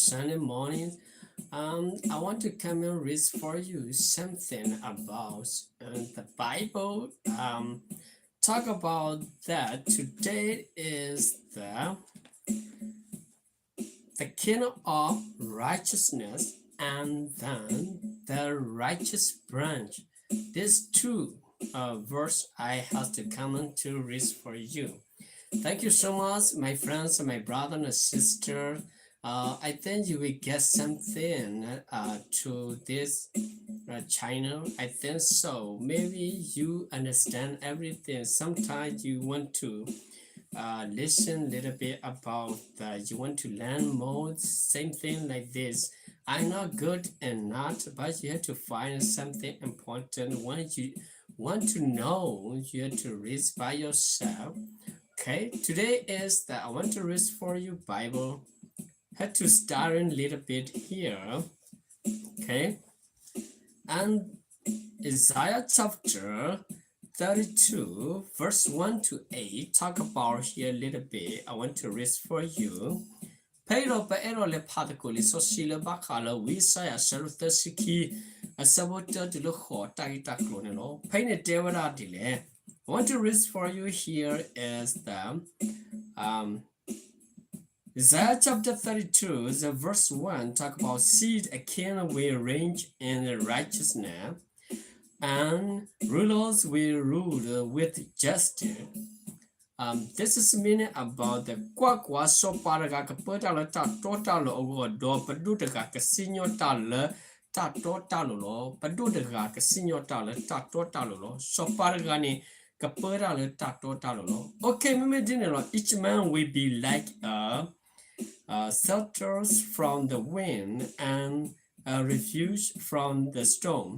Sunday morning. Um, I want to come and read for you something about uh, the Bible. Um, talk about that today is the the kingdom of righteousness and then the righteous branch. These two uh, verse I have to comment to read for you. Thank you so much, my friends and my brother and sister. Uh, I think you will get something uh, to this uh, channel. I think so. Maybe you understand everything. Sometimes you want to uh, listen a little bit about that. You want to learn more, same thing like this. I'm not good in that, but you have to find something important. When you want to know, you have to read by yourself. Okay, today is that I want to read for you Bible. Have to start a little bit here. Okay, and Isaiah chapter thirty-two, verse one to eight, talk about here a little bit. I want to read for you. ဖဲအံၤဒီးပအဲၣ်ဒိးလဲၤဖးသကိးလံာ်စီဆှံလၢဘၣ်ဃးလၢဝံယၡါယၤ အဆၢဒိၣ်သၢဆံခံ, အဆၢဖိတၢတုၤလၢဃိး တၢ်ဂ့ၢ်တၢ်ကျိၤန့ၣ်လီၤ. ဖဲအံၤန့ၣ်တဲဝဲဒၣ်ဒ်လဲၣ်. I want to read for you here is the, um, Isaiah chapter thirty-two, the verse one talk about see a king will reign in righteousness and rulers will rule with justice. Um, this is meaning about the ကွၢ်ကွၢ်, စီၤပၤတဂၤကပၢတၢ်လၢတၢ်တီတၢ်လိၤအဂီၢ်, ဒီးပဒိၣ်တဂၤကစံၣ်ညီၣ်တၢ်လၢတၢ်တီတၢ်လိၤလီၤ. ပဒိၣ်တဂၤကစံၣ်ညီၣ်တၢ်လၢတၢ်တီတၢ်လိၤလီၤ. စီၤပၤတဂၤန့ၣ် ကပၢတၢ်လၢတၢ်တီတၢ်လိၤလီၤ. Okay, မ့မ့ၢ်ဒ်န့ၣ်လီၤ. Each man will be like a, a shelter from the wind and a refuge from the storm,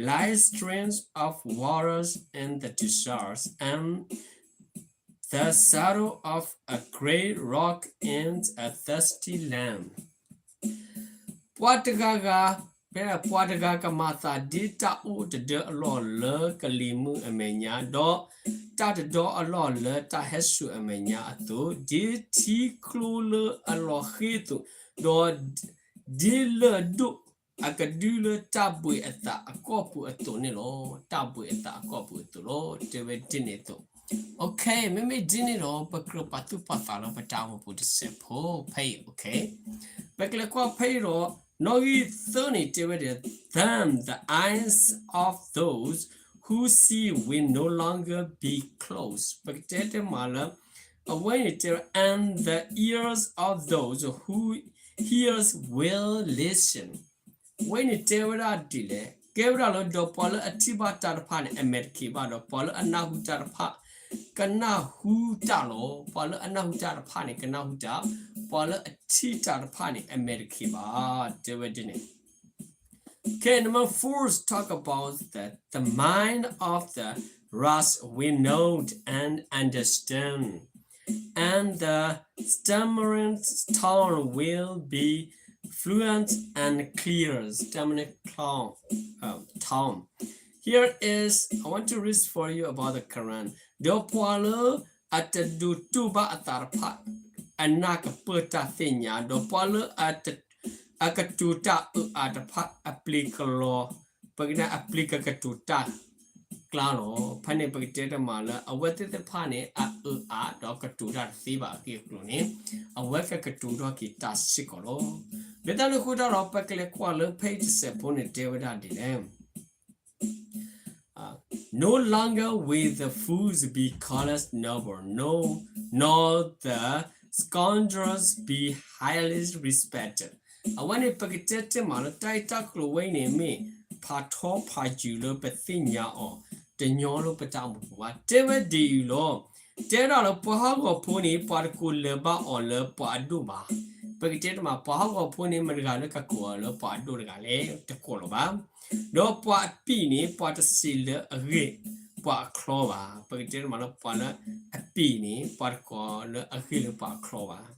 like streams of waters in the desert, and the shadow of a great rock in a thirsty land. ပှၤတဂၤဂၤ, ပှၤတဂၤကမၤသးဒ်တၢ်အိၣ်တဒၢအလီၢ်လၢကလံၤမုၢ်အမဲာ်ညါ, ဒီးတၢ်တဒီအလီၢ်လၢတၢ်ဟဲစူၤအမဲာ်ညါအသိး, ဒ်ထံကျိလၢအလီၤဃ့ၢ်အသိး, ဒီးဒ်လၢၢ်ဒိၣ်အကဒုလၢတၢ်ဘှံးအသးအကီၢ်ပူၤအသိးန့ၣ်လီၤ. တၢ်ဘှံးအသးအကီၢ်ပူၤအသိးလီၤ. တဲဝဲဒ်န့ၣ်အသိး. Okay, မ့မ့ၢ်ဒ်န့ၣ်ဒီး ပကြၢးပာ်သူၣ်ပာ်သးလၢပတၢ်အိၣ်မူပူၤတစဲးဖိဖဲအံၤ. Okay, ပကလဲၤကွၢ်ဖဲအံၤဒီး နီၣ်ဂံၢ်သၢန့ၣ်တဲဝဲဒ်, Then the eyes of those who see will no longer be closed. ပကတဲတဲမးလၢ အဝဲန့ၣ်တဲဝဲ and the ears of those who hears will listen. အဝဲန့ၣ်တဲဝဲဒၣ်ဒ်လဲၣ်. ကဲဝဲဒၣ်လၢ ဒီးပှၤလၢအထံၣ်ဘၣ်တၢ်တဖၣ်န့ၣ် အမဲာ်တခံးဘၣ်, ဒီးပှၤလၢအနၢ်ဟူတၢ်တဖၣ် ကနၢ်ဟူတၢ်လီၤ. ပှၤလၢအနၢ်ဟူတၢ်တဖၣ်န့ၣ် ကနၢ်ဟူတၢ်, ပှၤလၢအထံၣ်တၢ်တဖၣ်န့ၣ် အမဲာ်တခံးဘၣ်, တဲဝဲဒ်န့ၣ်. Okay, number four is talk about that the mind of the rash will know and understand, and the stammering tongue will be fluent and clear. Stammering tongue, uh, tongue. Here is, I want to read for you about the Quran. ဒီးပှၤလၢအတဒိးတူၢ်ဘၣ်အသးတဖၣ် အနၢ်ကပၢၢ်တၢ်သ့ၣ်ညါ, ဒီးပှၤလၢအ အကတိၤတၢ်အၢအါတဖၣ် အပျ့ၤကလီၤ, ပကတဲအပျ့ၤကကတိၤတၢ်ကျါလီၤ. ဖဲန့ၣ်ပကတဲတမးလၢ အဝဲသ့ၣ်တဖၣ်န့ၣ် အအၢအါဒီးကတိၤတၢ်တသ့ဘၣ်အဂ့ၢ်အကျိၤန့ၣ် အဝဲကကတိၤထီၣ်က့ၤတၢ်စ့ၢ်ကီးလီၤ. လၢတၢ်န့ၣ်အဃိတၢ်ဒီး ပကလဲၤကွၢ်လၢဖဲအံၤတစဲးဖိန့ၣ် တဲဝဲဒၣ်ဒ်လဲၣ်. Uh, no longer will the fools be called noble, no, nor the scoundrels be highly respected. အဝဲန့ၣ် ပကတဲတ့ၢ်မးလၢ တၢ်ဂ့ၢ်တၢ်ကျိၤဝဲအံၤန့ၣ် မ့ၢ်ဖးထီဖးယုာ်လၢပသ့ၣ်ညါအီၤ တညီလၢပတၢ်အိၣ်မူပူၤဘၣ်. တဲဝဲဒ်အံၤလီၤ. တဲဒၣ်လၢ ပှၤဟီၣ်ကဝီၤဖိန့ၣ် ပှၤတကိးလၢၤဘၣ်အီၤလၢပှၤအဒိၣ်ဘၣ်. ပကတဲတ့ၢ်မး ပှၤဟီၣ်ကဝီၤဖိန့ၣ် မတၤတဂၤလၢကကိးအီၤလၢပှၤအဒိၣ်တဂၤလဲၣ်, တကိးလၢၤဘၣ်. ဒီးပှၤအပံာ်န့ၣ် ပှၤတစံးလၢအဂ့ၢ်ပှၤအချီဘၣ်. ပကတဲတ့ၢ်မးလၢ ပှၤလၢအပံာ်န့ၣ် ပှၤတကိးလၢအဂ့ၢ်လၢပှၤအချီဘၣ်.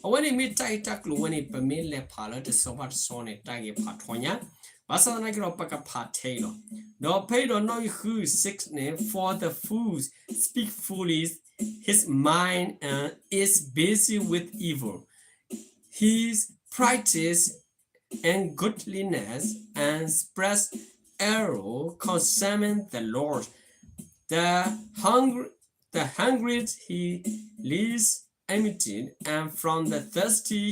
အဝဲန့ၣ်မ့ၢ်တၢ်ဂ့ၢ်တၢ်ကျိၤဝဲန့ၣ် ပမ့ၢ်လဲၤဖးလၢတဆီဘၣ်တဆီန့ၣ် တၢ်ဂ့ၢ်ဖးထီညါ, ဘၣ်ဆၣ်သနာ်က့ဒီး ပကဖးထဲအံၤလီၤ. ဒီးဖဲအံၤဒီးနီၣ်ဂံၢ်ဃု sixန့ၣ်, For the fool speak foolish, his mind is busy with evil, his practice ungodliness and spreads error concerning the Lord. The hungry, the hungry he leaves empty, and from the thirsty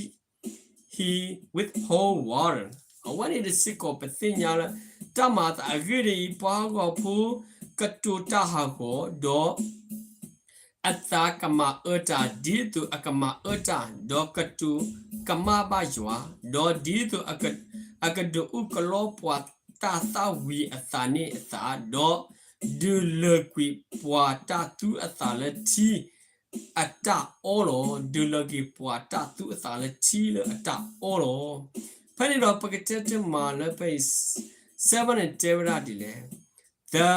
he withhold water. အဝဲန့ၣ်တစ့ၢ်ကီး ပသ့ၣ်ညါလၢ တၢ်မၤအသးအဂ့ၢ်ဒ်အံၤ, ပှၤဟးဂီၤဖိ ကတိၤတၢ်ဟးဂီၤ, ဒီး အသးကမၤအၢတၢ် ဒ်သိးအကမၤအၢတၢ်, ဒီးကတိၤကမၣ်ဘၣ်ယွၤ, ဒီးဒ်သိးအက, အကဒုးအိၣ်ကလီပှၤတၢ်သၣ်ဝံၤအသးန့ၣ်အသး, ဒီးဒုးလၢာ်ကွံာ်ပှၤတၢ်သူအသးလၢထံအတၢ်အီလီၤ. ဒုးလၢာ်ကွံာ်ပှၤတၢ်သူအသးလၢထံလၢအတၢ်အီလီၤ. ဖဲန့ၣ်ဒီးပကတဲတမံၤလၢဖဲအံၤ seven န့ၣ်တဲဝဲဒၣ်ဒ်လဲၣ်. The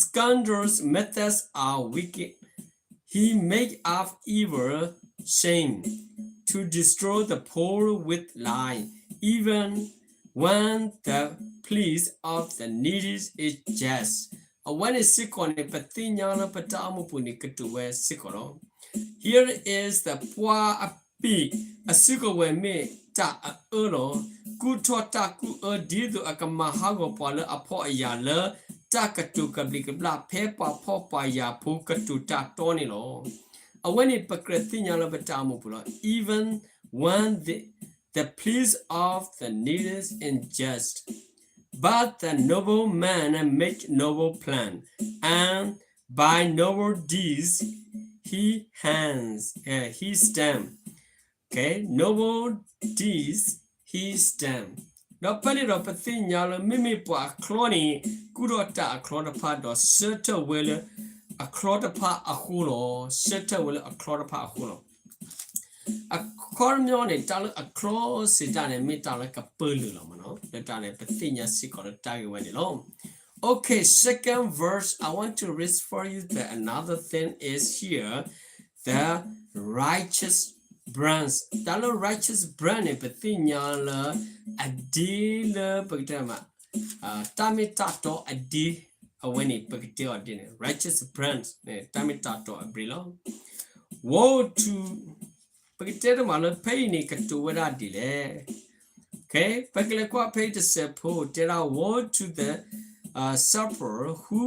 scoundrel's methods are wicked. He makes up evil schemes to destroy the poor with lies, even when the pleas of the needy is just. အဝဲန့ၣ်စ့ၢ်ကီးန့ၣ် ပသ့ၣ်ညါလၢပတၢ်အိၣ်မူပူၤန့ၣ် ကတိၤဝဲစ့ၢ်ကီးလီၤ. Here is the ပှၤအပ့ၢ်အစုကဝဲၤမ့ၢ်တၢ်အအၢလီၤ. ကူၣ်ထီၣ်တၢ်ကူၣ်အၢ ဒ်သိးအကမၤဟးဂီၤပှၤလၢအဖှီၣ်အယာ်လၢ တၢ်ကတိၤကဘျံးကဘျၣ် ဖဲပှၤဖှီၣ်ပှၤယာ်ဖိကတိၤတၢ်တီန့ၣ်လီၤ. အဝဲန့ၣ်ပကြၢးသ့ၣ်ညါလၢပတၢ်အိၣ်မူပူၤလီၤ. Even when the, the pleas of the needy is just, but the noble man make noble plan, and by noble deeds he hands, uh, he stand. Okay, noble deeds he stand. ဒီးဖဲန့ၣ်ဒီးပသ့ၣ်ညါလၢ မ့မ့ၢ်ပှၤအချီန့ၣ် ကူၣ်ထီၣ်တၢ်အချီတဖၣ် ဒီးဆၢထၢၣ်ဝဲလၢအချီတဖၣ်အဃိလီၤ. ဆၢထၢၣ်ဝဲလၢအချီတဖၣ်အဃိလီၤ. အခီပညီန့ၣ် တၢ်လၢအချီစံးတၢ်န့ၣ် မ့ၢ်တၢ်လၢကပၢၤလုာ်လီၤမးနီၤ. လၢတၢ်န့ၣ် ပသ့ၣ်ညါစ့ၢ်ကီးလၢတၢ်ဂ့ၢ်ဝဲန့ၣ်လီၤ. Okay, second verse, I want to read for you the another thing is here, the righteous branch. တၢ်လၢ righteous branch န့ၣ် ပသ့ၣ်ညါလၢ အဒ့လၢပကတဲမး တၢ်မ့ၢ်တၢ်တီအဒ့ အဝဲန့ၣ် ပကတဲအီၤဒ်န့ၣ် righteous branch န့ၣ် တၢ်မ့ၢ်တၢ်တီအဒ့လီၤ. Woe to ပကတဲတမံၤလၢဖဲအံၤန့ၣ် ကတိၤဝဲဒၣ်ဒ်လဲၣ်. Okay, ပကလဲၤကွၢ်ဖဲအံၤတစဲးဖိ တဲဒၣ် Woe to the uh, shepherd who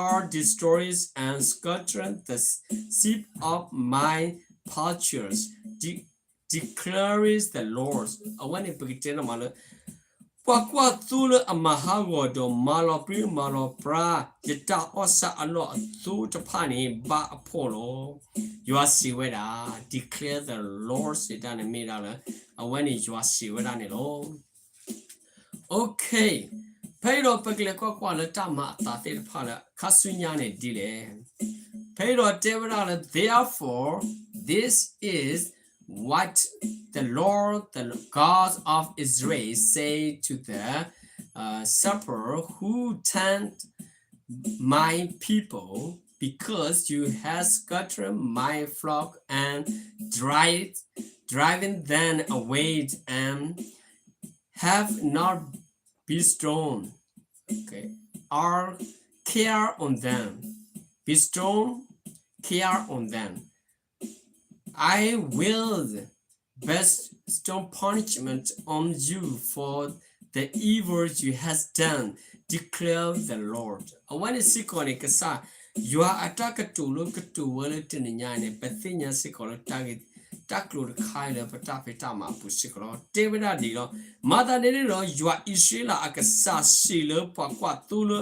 are destroying and scattering the sheep of my pastures, de- declares the Lord. အဝဲန့ၣ်ပကတဲတမံၤလၢ ပှၤကွၢ်သိလၢအမၤဟးဂီၤဒီးမၤလီၤပြံမၤလီၤပြါ ယတၢ်အီၣ်ဆၣ်အလီၢ်အသိတဖၣ်န့ၣ် ဘၣ်အဖှီၣ်လီၤ. ယွၤစံးဝဲဒၣ် declare the Lord စံးတၢ်န့ၣ်မ့ၢ်ဒၣ်လၢ အဝဲန့ၣ်ယွၤစံးဝဲဒၣ်န့ၣ်လီၤ. Okay, ဖဲအံၤဒီးပကလဲၤကွၢ်ကွၢ်လၢတၢ်မၤအသးသ့ၣ်တဖၣ်လၢခါဆူညါန့ၣ်ဒ်လဲၣ်. ဖဲအံၤဒီးတဲဝဲဒၣ်လၢ Therefore, this is what the Lord, the God of Israel, say to the uh, shepherd who tend my people, because you have scattered my flock and drive, driven them away and have not bestowed, okay, or care on them. Bestow care on them. I will bestow punishment on you for the evil you have done, declare the Lord. အဝဲန့ၣ်စ့ၢ်ကီးန့ၣ် ကစၢ်ယွၤအတၢ်ကတိၤလၢကတိၤဝဲလၢတနံၤညါန့ၣ် ပသ့ၣ်ညါစ့ၢ်ကီးလၢတၢ်ဂ့ၢ်တၢ်ကျိၤတခါအံၤလၢပတၢ်ဖံးတၢ်မၤအပူၤစ့ၢ်ကီးလီၤ. တဲဝဲဒၣ်ဒ်အံၤလီၤ. မၤသးဒ်န့ၣ်ဒီး ယွၤအံၣ်စရ့လးအကစၢ်စံးလၢပှၤကွၢ်သိလၢ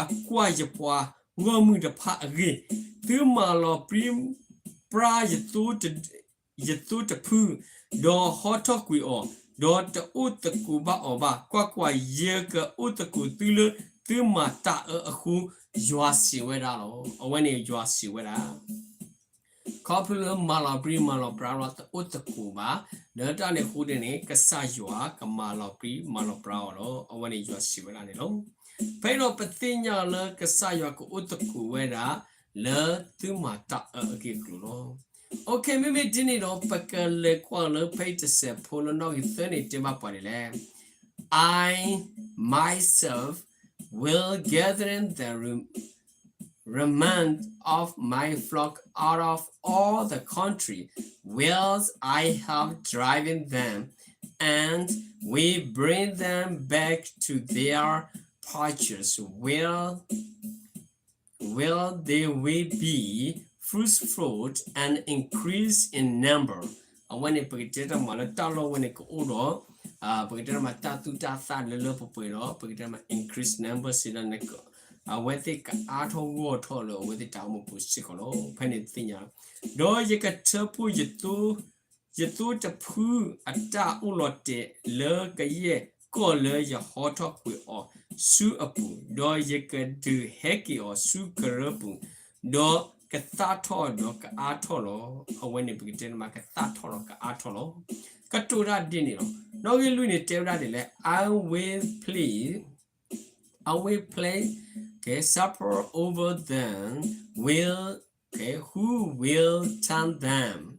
အကွၢ်ယပှၤဂီၢ်မုၢ်တဖၣ်အဂ့ၢ်, သုမၤလီၤပြံပြါ ယသိတဖု, ဒီးဟီထီၣ်ကွံာ်အီၤ, ဒီးတအိၣ်သကိးဘၣ်အီၤဘၣ်. ကွၢ်ကွၢ်, ယကအိၣ်သကိးသုလၢသုမၤတၢ်အၢအဃိ, ယွၤစံးဝဲဒၣ်လီၤ. အဝဲန့ၣ်ယွၤစံးဝဲဒၣ် ခီဖျိလၢမၤလီၤပြံမၤလီၤပြါလီၤ တအိၣ်သကိးဘၣ်, ဒီးတၢ်န့ၣ်အဃိန့ၣ် ကစၢ်ယွၤကမၤလီၤပြံမၤလီၤပြါအီၤလီၤ. အဝဲန့ၣ်ယွၤစံးဝဲဒၣ်န့ၣ်လီၤ. ဖဲအံၤဒီးပသ့ၣ်ညါလၢကစၢ်ယွၤကအိၣ်သကိးဝဲဒၣ် လၢသုမၤတၢ်အၢအဂ့ၢ်အကျိၤလီၤ. Okay, မ့မ့ၢ်ဒ်န့ၣ်ဒီး ပကလဲၤကွၢ်လၢဖဲအံၤတစဲးဖိလၢနီၣ်ဂံၢ်သၢန့ၣ် တဲဘၣ်ပှၤဒ်လဲၣ်. I myself will gather in the re- remnant of my flock out of all the country whence I have driven them, and and we bring them back to their pastures, where, where they will be fruitful and increase in number. အဝဲန့ၣ် ပကတဲတမးလၢတၢ်လီၢ်ဝဲန့ၣ်ကအိၣ်ဒီး ပကတဲတမးတၢ်သူၣ်တၢ်သၣ်လၢလၢပှဲၤပှဲၤဒီး ပကတဲတမး increase number စံးဒၣ်န့ၣ် အဝဲသ့ၣ်ကအါထီၣ်ဂီၢ်ထီၣ်လၢအဝဲသ့ၣ်တၢ်အိၣ်မူပူၤစ့ၢ်ကီးလီၤ. ဖဲန့ၣ်သ့ၣ်ညါ ဒီးယကထၢဖှိၣ် ယသိတဖုအတၢ်အိၣ်လီၤတဲာ်လၢကယဲၢ်ကီၢ်လၢယဟီထီၣ်ကွံာ်အီၤဆူအပူၤ, ဒီးယကဒုးဟဲက့ၤအီၤဆူကရၢပူၤ, ဒီးကသၣ်ထီၣ်ဒီးကအါထီၣ်လီၤ. အဝဲန့ၣ်ပကတဲတမးကသၣ်ထီၣ်ဒီးကအါထီၣ်လီၤ. ကတိၤတၢ်ဒ်န့ၣ်လီၤ. နီၣ်ဂံၢ်လွံၢ်န့ၣ်တဲဝဲဒၣ်ဒ်လဲၣ်, I will place I will place, okay, shepherd over them will, okay, who will tend them,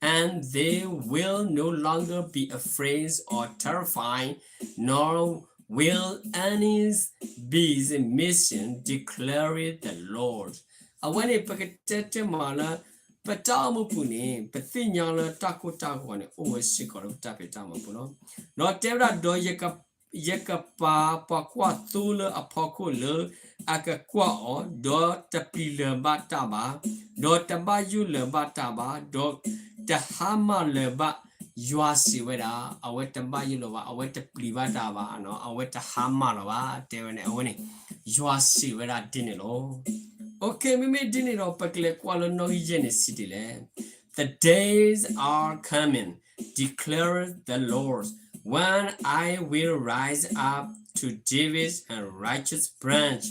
and they will no longer be afraid or terrified, nor will any beast miss them, declares the Lord. အဝဲန့ၣ် ပကတဲတမးလၢ ပတၢ်အိၣ်မူပူၤန့ၣ် ပသ့ၣ်ညါလၢတၢ်ကိၢ်တၢ်ဂီၤန့ၣ် အိၣ်ဝဲစ့ၢ်ကီးလၢပတၢ်ဖံးတၢ်မၤပူၤလီၤ. ဒီးတဲဝဲဒၣ်ဒီး ယကပာ်ပှၤကွၢ်သိလၢအဖီခိၣ်လၢအကကွၢ်အီၤ, ဒီးတပျံၤလၢၤဘၣ်တၢ်ဘၣ်, ဒီးတဘၣ်ယိၣ်လၢၤဘၣ်တၢ်ဘၣ်, ဒီးတဟါမၢ်လၢၤဘၣ်, ယွၤစံးဝဲဒၣ်. အဝဲတဘၣ်ယိၣ်လၢၤဘၣ်, အဝဲတပျံၤဘၣ်တၢ်ဘၣ်, အဝဲတဟါမၢ်လၢၤဘၣ်, တဲဝဲန့ၣ် အဝဲန့ၣ် ယွၤစံးဝဲဒၣ်ဒ်န့ၣ်လီၤ. Okay, မ့မ့ၢ်ဒ်န့ၣ်ဒီး ပကလဲၤကွၢ်လၢနီၣ်ဂံၢ်ယဲၢ်န့ၣ်စံးဒ်လဲၣ်. The days are coming, declares the Lord, when I will raise up to David a righteous branch,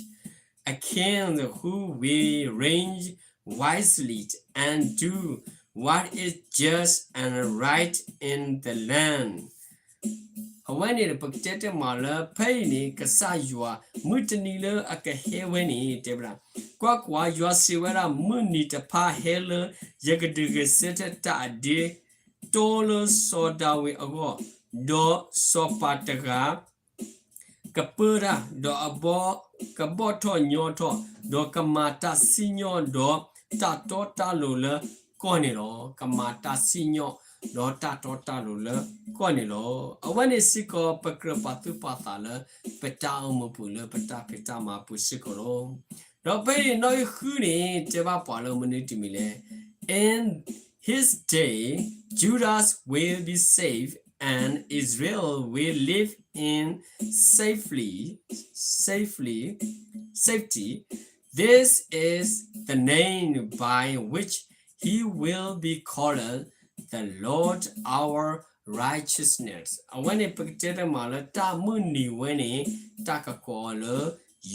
a king who will reign wisely and do what is just and right in the land. အဝဲန့ၣ် ပကတဲတမးလၢ ဖဲအံၤန့ၣ် ကစၢ်ယွၤ မုၢ်တနံၤလၢအကဟဲဝဲန့ၣ် တဲဝဲဒၣ်, ကွၢ်ကွၢ်, ယွၤစံးဝဲဒၣ်, မုၢ်နံၤတဖၣ်ဟဲလၢ ယကဒုးဂဲၤဆၢထၢၣ်တၢ်အဒ့တီလၢစီၤဒၤဝံးအဂီၢ်, ဒီးစီၤပၤတဂၤ ကပၢတၢ်, ဒီးအဘီ, ကဘီၣ်ထီၣ်ညီထီၣ်, ဒီးကမၤတၢ်စံၣ်ညီၣ်ဒီးတၢ်တီတၢ်လိၤလၢကီၢ်န့ၣ်လီၤ. ကမၤတၢ်စံၣ်ညီၣ် ဒီးတၢ်တီတၢ်လိၤလၢကီၢ်န့ၣ်လီၤ. အဝဲန့ၣ်စ့ၢ်ကီး ပကြၢးပာ်သူၣ်ပာ်သးလၢ ပတၢ်အိၣ်မူပူၤလၢပတၢ်ဖံးတၢ်မၤပူၤစ့ၢ်ကီးလီၤ. ဒီးဖဲအံၤနီၣ်ဂံၢ်ဃုန့ၣ် တဲဘၣ်ပှၤလၢမနုၤတမံၤလဲၣ်. In his day, Judah will be safe, and Israel will live in safely, safely, safety. This is the name by which he will be called, the Lord our righteousness. အဝဲန့ၣ် ပကတဲတမးလၢတၢ်မုၢ်နံၤဝဲန့ၣ် တၢ်ကကိးအီၤလၢ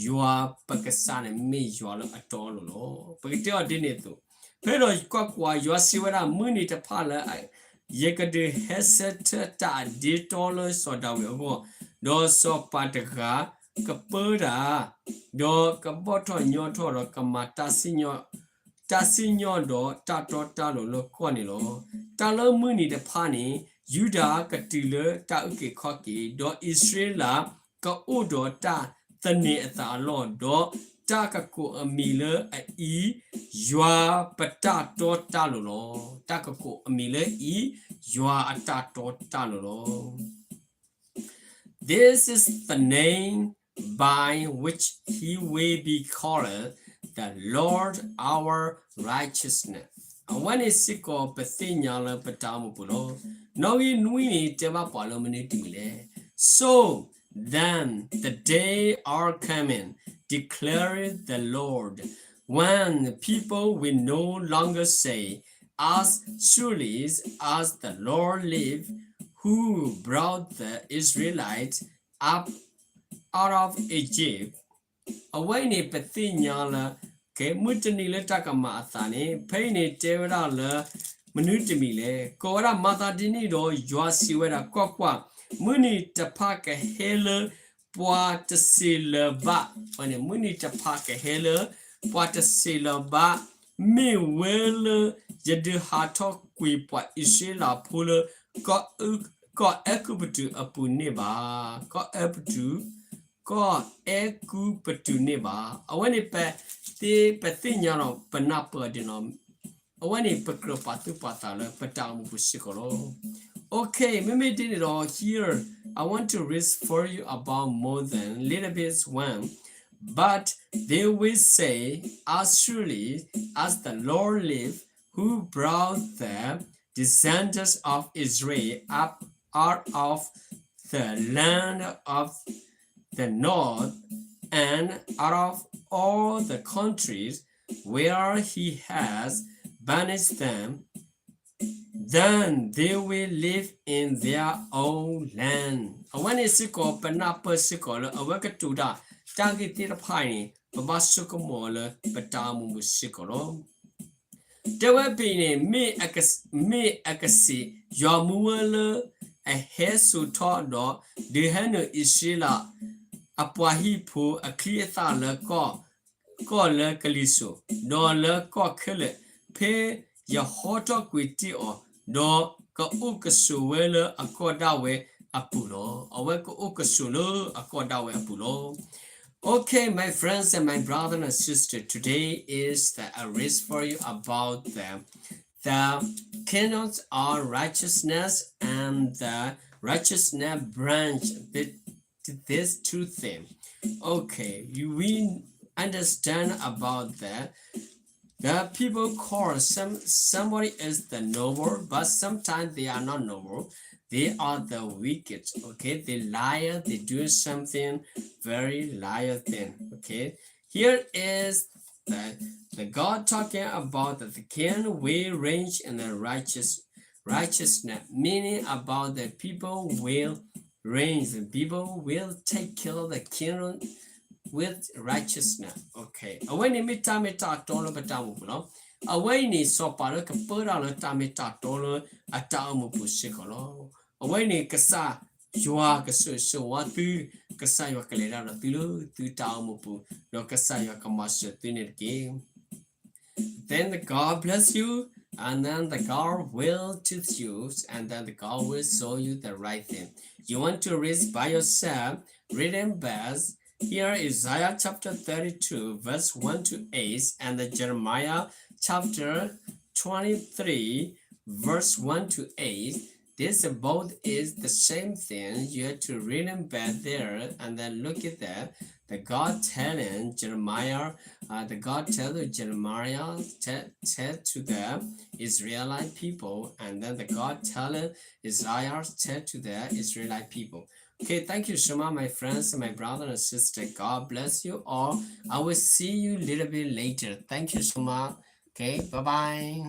ယွၤပကစၢ်န့ၣ်မ့ၢ်ယွၤလၢအတီအလိၤလီၤ. ပကတဲအီၤဒ်န့ၣ်အသိး, ဖဲဒီးကွၢ်ကွၢ်, ယွၤစံးဝဲဒၣ်, မုၢ်နံၤတဖၣ်လၢ ယကဒုးဟဲဆၢထၢၣ်တၢ်အဒ့တီလၢစီၤဒၤဝံးအဂီၢ်, ဒီးစီၤပၤတဂၤ ကပၢတၢ်, ဒီးကဘီၣ်ထီၣ်ညီထီၣ်ဒီးကမၤ တၢ်စံၣ်ညီၣ်ဒီးတၢ်တီတၢ်လိၤလၢကီၢ်န့ၣ်လီၤ. တၢ်လၢမုၢ်နံၤတဖၣ်န့ၣ် ယူဒၤကတုၤလၢတၢ်အုၣ်က့ၤခီၣ်က့ၤ, ဒီးအံၣ်စရ့လးကအိၣ်ဒီးတၢ်သန့ၤအသးအလီၢ်, ဒီးတၢ်ကကိးအမံၤလၢအအံၤ ယွၤပတၢ်တီတၢ်လိၤလီၤ. တၢ်ကကိးအမံၤလၢအံၤ ယွၤအတၢ်တီတၢ်လိၤလီၤ. This is the name by which he will be called, the Lord our righteousness. အဝဲန့ၣ်စ့ၢ်ကီးပသ့ၣ်ညါလၢပတၢ်အိၣ်မူပူၤလီၤ. နီၣ်ဂံၢ်နွံန့ၣ် တဲဘၣ်ပှၤလၢမနုၤတမံၤလဲၣ်. So then the day are coming, declares the Lord, when people will no longer say, As surely as the Lord lives, who brought the Israelites up out of Egypt, အဝဲအံၤန့ၣ် ပသ့ၣ်ညါလၢ ကဲ မုၢ်တနံၤလၢတၢ်ကမၤအသးန့ၣ် ဖဲအံၤန့ၣ်တဲဝဲဒၣ်လၢ မနုၤတမံၤလဲၣ်. ကိးဝဲဒၣ်မၤသးဒ်န့ၣ်ဒီး ယွၤစံးဝဲဒၣ်, ကွၢ်ကွၢ်, မုၢ်နံၤတဖၣ်ကဟဲလၢ ပှၤတစံးလၢၤဘၣ်, မုၢ်နံၤတဖၣ်ကဟဲလၢ ပှၤတစံးလၢၤဘၣ်, မ့ၢ်ဝဲလၢယဒုးဟးထီၣ်ကွံာ်ပှၤအံၣ်စရ့လးဖိလၢ ကီၢ်အဲၤကူပတူးအပူၤန့ၣ်ဘၣ်. ကီၢ်အဲၤကူပတူး ကီၢ်အဲၤကူပတူးန့ၣ်ဘၣ်. အဝဲန့ၣ် ပသ့ၣ်ညါဒီး ပနၢ်ပၢၢ်ဒ်န့ၣ်လီၤ. အဝဲန့ၣ် ပကြၢးပာ်သူၣ်ပာ်သးလၢပတၢ်အိၣ်မူပူၤစ့ၢ်ကီးလီၤ. Okay, မ့မ့ၢ်ဒ်န့ၣ်ဒီး here, I want to read for you about more than little bit one. But they will say, as surely as the Lord lives, who brought the descendants of Israel up out of the land of the north, and out of all the countries where he has banished them, then they will live in their own land. အဝဲန့ၣ်စ့ၢ်ကီး ပနၢ်ပၢၢ်စ့ၢ်ကီးလၢ အဝဲကတိၤတၢ် တၢ်ဂ့ၢ်သ့ၣ်တဖၣ်အံၤန့ၣ် ပဘၣ်ဆိကမိၣ်လၢပတၢ်အိၣ်မူပူၤစ့ၢ်ကီးလီၤ. တဲဝဲဖဲအံၤန့ၣ် မ့ၢ်အကစံး, မ့ၢ်အကစံး, ယွၤမူဝဲလၢအဟဲစိာ်ထီၣ်ဒီး ဒုးဟဲနုာ်အံၣ်စရ့လး အပှၤဟံၣ်ဖိအချံအသၣ်လၢကီၢ်, ကီၢ်လၢကလံၤစိး, ဒီးလၢကီၢ်ခဲလၢာ်, ဖဲယဟီထီၣ်ကွံာ်တ့ၢ်အီၤ, ဒီးကအိၣ်ကဆိးဝဲလၢအကီၢ်ဒၣ်ဝဲအပူၤလီၤ. အဝဲကအိၣ်ကဆိးလၢအကီၢ်ဒၣ်ဝဲအပူၤလီၤ. Okay, my friends and my brother and sister, today is the a read for you about the the kingdoms of righteousness and the righteousness branch. This, these two things. Okay, you, we understand about that. The people call some somebody is the noble, but sometimes they are not noble. They are the wicked. Okay, they liar. They do something very liar thing. Okay, here is the, the God talking about that the king will reign in the righteous righteousness, meaning about the people will reign, the people will take care of the kingdom with righteousness. Okay, အဝဲန့ၣ်မ့ၢ်တၢ်မ့ၢ်တၢ်တီလၢပတၢ်အိၣ်မူပူၤလီၤ. အဝဲအံၤန့ၣ် စီၤပၤလၢကပၢတၢ်လၢတၢ်မ့ၢ်တၢ်တီလၢအတၢ်အိၣ်မူပူၤစ့ၢ်ကီးလီၤ. အဝဲန့ၣ် ကစၢ်ယွၤကဆိၣ်ဂ့ၤဆိၣ်ဝါသု, ကစၢ်ယွၤကလဲၤတၢ်ဒီးသုလၢသုတၢ်အိၣ်မူပူၤ, ဒီးကစၢ်ယွၤကမၤစၢၤသုန့ၣ်တက့ၢ်. Then the God bless you, and then the God will teach you, and then the God will show you the right thing. You want to read by yourself, reading best. Here Isaiah chapter thirty-two, verse one to eight, and the Jeremiah chapter twenty-three, verse one to eight. This both is the same thing. You have to read them back there and then look at that. The God telling Jeremiah, uh, the God tell Jeremiah, tell, tell to the Israelite people, and then the God telling Isaiah, tell to the Israelite people. Okay, thank you so much, my friends and my brother and sister. God bless you all. I will see you a little bit later. Thank you so much. Okay, bye bye.